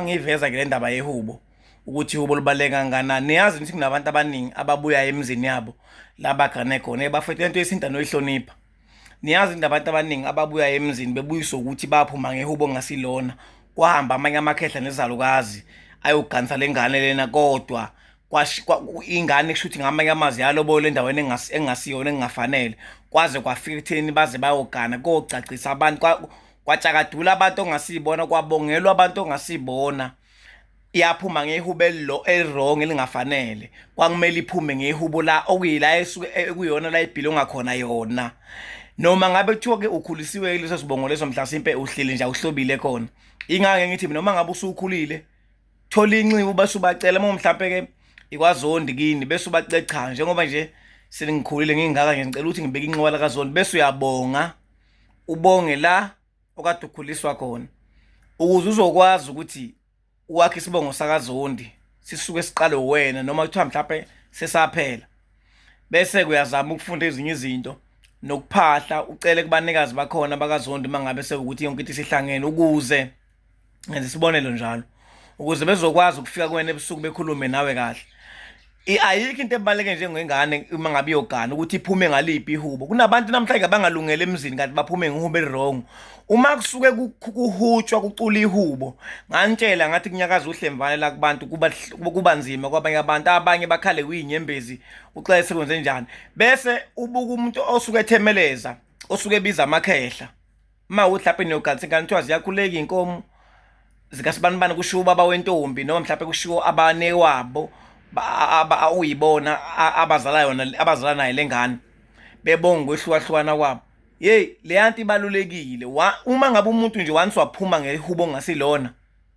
Ngiyiveza ke le ndaba yehubo ukuthi ihubo libaluleke kangakanani. Niyazi ukuthi kunabantu abaningi ababuya emizini yabo la bagane khona. Bafethu lento yesintu anoyihlonipha. Niyazi kunabantu abaningi ababuya emizini bebuyiswa ukuthi baphuma ngehubo ongasilona. Kwahamba amanye amakhehla nezalukazi ayoganisa le ngane lena kodwa ingane kusho ukuthi ngamanye amazwi yalobola endaweni engasiyona engafanele kwaze kwafika ekutheni baze bayogana kocacisa abantu kwatshakadula abantu ongasibona kwabongelwa abantu ongasibona iyaphuma ngehubo elilo elirong elingafanele kwakumele iphume ngehubo la okuyila esuke ekuyona la ibhilonga khona yona noma ngabe kuthiwa ke ukhulisiwe leso sibongo leso mhlasimpe uhleli nje awuhlobile khona ingake ngithi noma ngabe usukhulile thola inxiwa bese ubacela uma mhlampe ke ikwaZondi kini bese ubacela cha njengoba nje sengikhulile ngingaka nje ngicela ukuthi ngibeke inxiwa lakaZondi bese uyabonga ubonge la okade ukhuliswa khona ukuze uzokwazi ukuthi wakhe isibongo sakaZondi sisuke siqale wena noma kuthiwa mhlawumbe sesaphela bese kuyazama ukufunda ezinye izinto nokuphahla ucele kubanikazi bakhona bakaZondi mangabe sekuthi yonke into isihlangene ukuze ngenza isibonelo njalo ukuze bezokwazi ukufika kuwena ebusuku bekhulume nawe kahle. Ayikho into ebaluleke njengengane uma ngabe iyogana ukuthi iphume ngaliphi ihubo. Kunabantu namhlanje abangalungele emzini kanti baphume ngehubo eli-wrong. Uma kusuke kuhutshwa kucula ihubo, nganitshela ngathi kunyakaza uhlemvane la kubantu kuba kuba nzima kwabanye abantu, abanye bakhale kwiyinyembezi uxele sekwenze njani. Bese ubuka umuntu osuke ethemeleza, osuke ebiza amakhehla. Uma ukuthi mhlawumbe niyoganisa ingane kuthiwa ziyakhuleka iy'nkomo zikasibanibani kushiwo ubaba wentombi noma mhlawumbe kushiwo abanewabo okuyibona abazala yona abazala naye le ngane bebonga ukwehlukahlukana kwabo. Yeyi leya nto ibalulekile uma ngabe umuntu nje once waphuma ngehubo ongasilona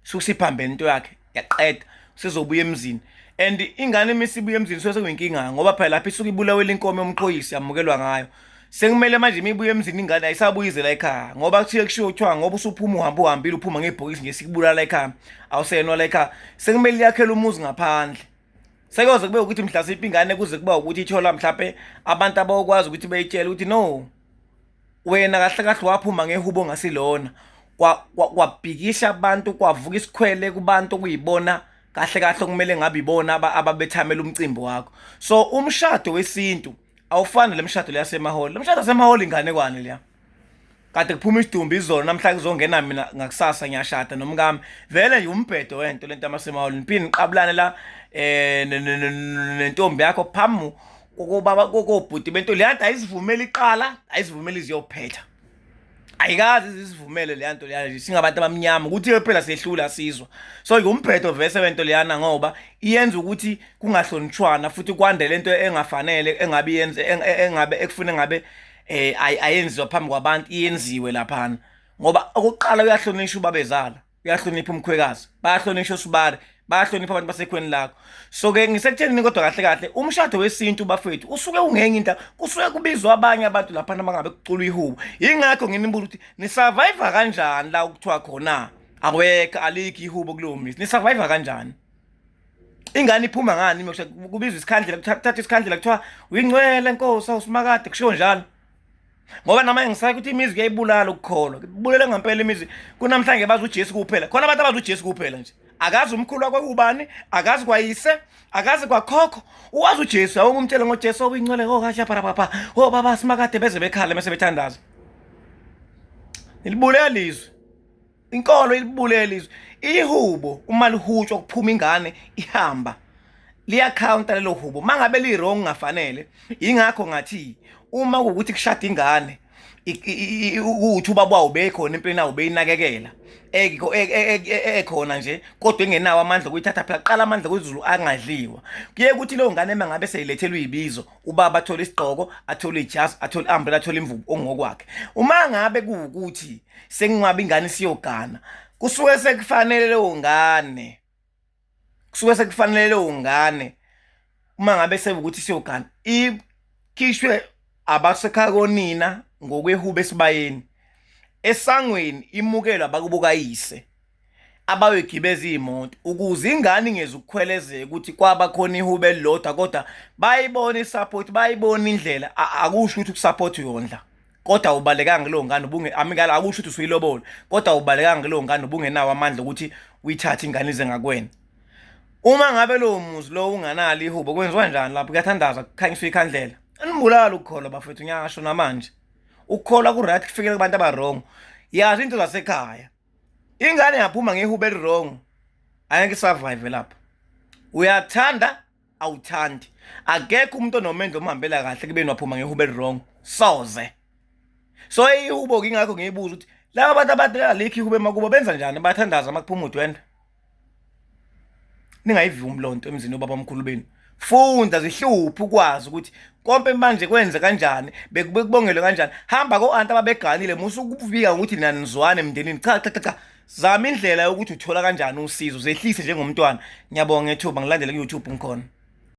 suke siphambene into yakhe yaqeda sezobuya emzini and ingane uma isibuya emzini suke sekuyinkinga ngoba phela lapho isuke ibulawela inkomo yomqhoyisi yamukelwa ngayo sekumele manje uma ibuya emzini ingane ayisabuyizela ekhaya ngoba kuthiwe kushiwo kuthiwa ngoba usuphuma uhamba uhambile uphuma ngebhokisi nje sikubulala ekhaya awusenwa la ekhaya sekumele iyakhele umuzi ngaphandle sekuyoze kube ukuthi mhla ingane kuze kuba ukuthi ithola mhlawumbe abantu abawukwazi ukuthi beyitshele ukuthi no wena kahle kahle waphuma ngehubo ongasilona kwabhikisha abantu kwavuka isikhwele kubantu okuyibona kahle kahle okumele ngabe ibona ababethamela umcimbi wakho. So umshado wesintu awufani le mshado leyasemahholo. Le mshado yasemahholo inganekwane leya. Kade kuphuma isidumbu izolo namhlanje kuzongena mina ngakusasa ngiyashada nomkami. Vele nje umbhedo wento lento yamasemahholo. Niphinde niqabulane la eh nentombi yakho phambi kokobaba kokobhuti bento leya nto ayizivumeli iqala ayizivumeli iziyophetha. Ayikaze izivumele leya nto leya nje singabantu abamnyama ukuthi phela sehlula sizwa. So umbhedo vese wento leyana ngoba iyenza ukuthi kungahlonishwana futhi kwande lento engafanele engabe yenze engabe ekufuna ngabe eh ayenziwa phambi kwabantu iyenziwe laphana ngoba okokuqala uyahlonishwa ubabezala uyahlonipha umkhwekazi bayahlonishwa osibari bayahlonipha abantu basekhweni lakho. So ke ngisekuthenini kodwa kahle kahle umshado wesintu bafethu usuke ungenye into kusuke kubizwa abanye abantu laphana mangabe kuculwa ihubo. Yingakho nginibuza ukuthi nisurvive kanjani la ukuthiwa khona awekho alikho ihubo kulowo mizi nisurvive kanjani? Ingane iphuma ngani kubizwa isikhandlela kuthathwa isikhandlela kuthiwa uyingcwele nkosi awusimakade kushiwo njalo. Ngoba nama ngisake ukuthi imizi kuyayibulala ukukholwa kubulele ngempela imizi kunamhlanje bazi uJesu kuphela khona abantu abazi uJesu kuphela nje akazi umkhulu wakho ubani akazi kwayise akazi kwakhokho uwazi uJesu awumtshele umtshele ngoJesu oyingcwele oh kasha para papa oh baba simakade beze bekhala mase bethandaza nilibulela izwi inkolo ilibulele izwi ihubo uma lihutshwa kuphuma ingane ihamba liyakhawunta lelo hubo mangabe li-wrong ngafanele ingakho ngathi uma kuwukuthi kushada ingane ukuthi ubaba wawo bekhona empilweni yawo beyinakekela ekhona nje kodwa engenawo amandla okuyithatha phela qala amandla kwezulu angadliwa kuye ukuthi leyo ngane uma ngabe seyilethelwe ibizo ubaba athole isigqoko athole ijazi athole i-umbrella athole imvubu okungokwakhe uma ngabe kuwukuthi sekunqwaba ingane isiyogana kusuke sekufanele leyo ngane kusuke sekufanele leyo ngane uma ngabe sekuwukuthi isiyogana ikhishwe abasekhaya konina ngokwehubo esibayeni esangweni imukelwe abakubo kayise abayoyigibeza iy'moto ukuze ingane ingezukukhwelezeka ukuthi kwaba khona ihubo elilodwa kodwa bayibona i-support bayibona indlela akusho ukuthi ukusupport uyondla kodwa awubalekanga kuleyo ngane ubunge amikala akusho ukuthi usuyilobole kodwa awubalekanga kuleyo ngane ubungenawo amandla ukuthi Uyithathe ingane ize ngakwena. Uma ngabe lowo muzi lowo unganalo ihubo, kwenziwa njani lapho? Kuyathandazwa, kukhanyiswa ikhandlela. Anibulali ukukholwa bafethu, ngiyasho namanje. Ukukholwa ku-right kufikele kubantu aba-wrong. Yazi into zasekhaya. Ingane yaphuma ngehubo eli-wrong, angeke isurvive lapho. Uyathanda awuthandi. Akekho umuntu onomendo omhambela kahle kubeni waphuma ngehubo eli-wrong. Soze. So ihubo ngingakho ngiyibuza ukuthi laba bantu abadala likho ihubo emakubo benza njani? Bathandaza uma kuphuma udwendwe. Ningayivumi loo nto emzini obabamkhulu benu. Funda, zihluphe ukwazi ukuthi konke manje kwenze kanjani, bekubongelwe kanjani. Hamba ko-anti ababeganile, musa ukufika ngokuthi nina nizwane emndenini. Cha cha cha cha, zama indlela yokuthi uthola kanjani usizo, zehlise njengomntwana. Ngiyabonga ngethuba, ngilandele ku-YouTube ngikhona.